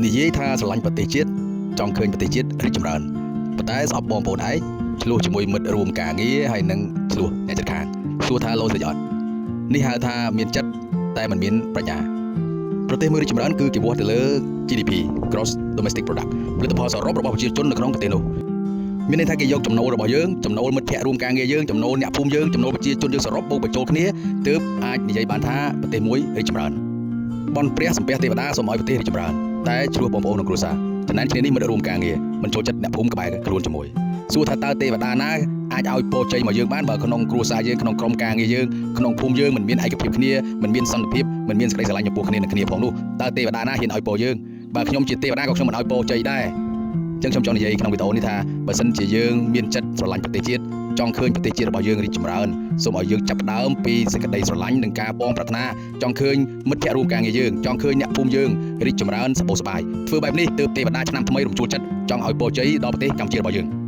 និយាយថាស្រឡាញ់ប្រទេសជាតិចង់ឃើញប្រទេសជាតិរីកចម្រើនប៉ុន្តែស្អប់បងប្អូនឯងឆ្លោះជាមួយមិត្តរួមការងារហើយនឹងឆ្លោះអ្នកជិតខាងសួរថាលោស្អីអត់នេះហៅថាមានចិត្តតែមិនមានប្រាជ្ញាប្រទេសមួយរីកចម្រើនគឺគេវាស់ទៅលើ GDP Gross Domestic Product ផលិតផលសរុបរបស់ប្រជាជននៅក្នុងប្រទេសនោះមានន័យថាគេយកចំណូលរបស់យើងចំណូលមិត្តភ័ក្តិរួមការងារយើងចំណូលអ្នកភូមិយើងចំណូលប្រជាជនយើងសរុបបូកបញ្ចូលគ្នាទើបអាចនិយាយបានថាប្រទេសមួយរីកចម្រើនបន់ព្រះសំពះទេវតាសូមឲ្យប្រទេសរីកចម្រើនតែឆ្លោះបងប្អូនក្នុងគ្រួសារចំណែនគ្នានេះមិត្តរួមការងារមិនចូលចិត្តអ្នកភូមិក្បែរខ្លួនជាមួយសួរថាតើទេវតាណាអាចឲ្យពរជ័យមកយើងបានបើក្នុងគ្រួសារយើងក្នុងក្រុមការងារយើងក្នុងភូមិយើងមិនមានឯកភាពគ្នាមិនមានសន្តិភាពមិនមានសេចក្តីស្រឡាញ់ចំពោះគ្នានឹងគ្នាផងនោះតើទេវតាណាហ៊ានឲ្យពរយើងបើខ្ញុំជាទេវតាក៏ខ្ញុំមិនឲ្យពរជ័យដែរ ចឹងខ្ញុំចង់និយាយក្នុងវីដេអូនេះថាបើសិនជាយើងមានចិត្តស្រឡាញ់ប្រទេសជាតិចង់ឃើញប្រទេសជាតិរបស់យើងរីកចម្រើនសូមឲ្យយើងចាប់ផ្ដើមពីសេចក្តីស្រឡាញ់និងការបងប្រាថ្នាចង់ឃើញមិត្តភ័ក្តិរួមការងារយើងចង់ឃើញអ្នកភូមិយើងរីកចម្រើនសប្បុរសសប្បាយធ្វើបែបនេះទើបទេវតាឆ្នាំថ្មីរំជួលចិត្តចង់ឲ្យពរជ័យដល់ប្រទេសកម្ពុជារបស់យើង។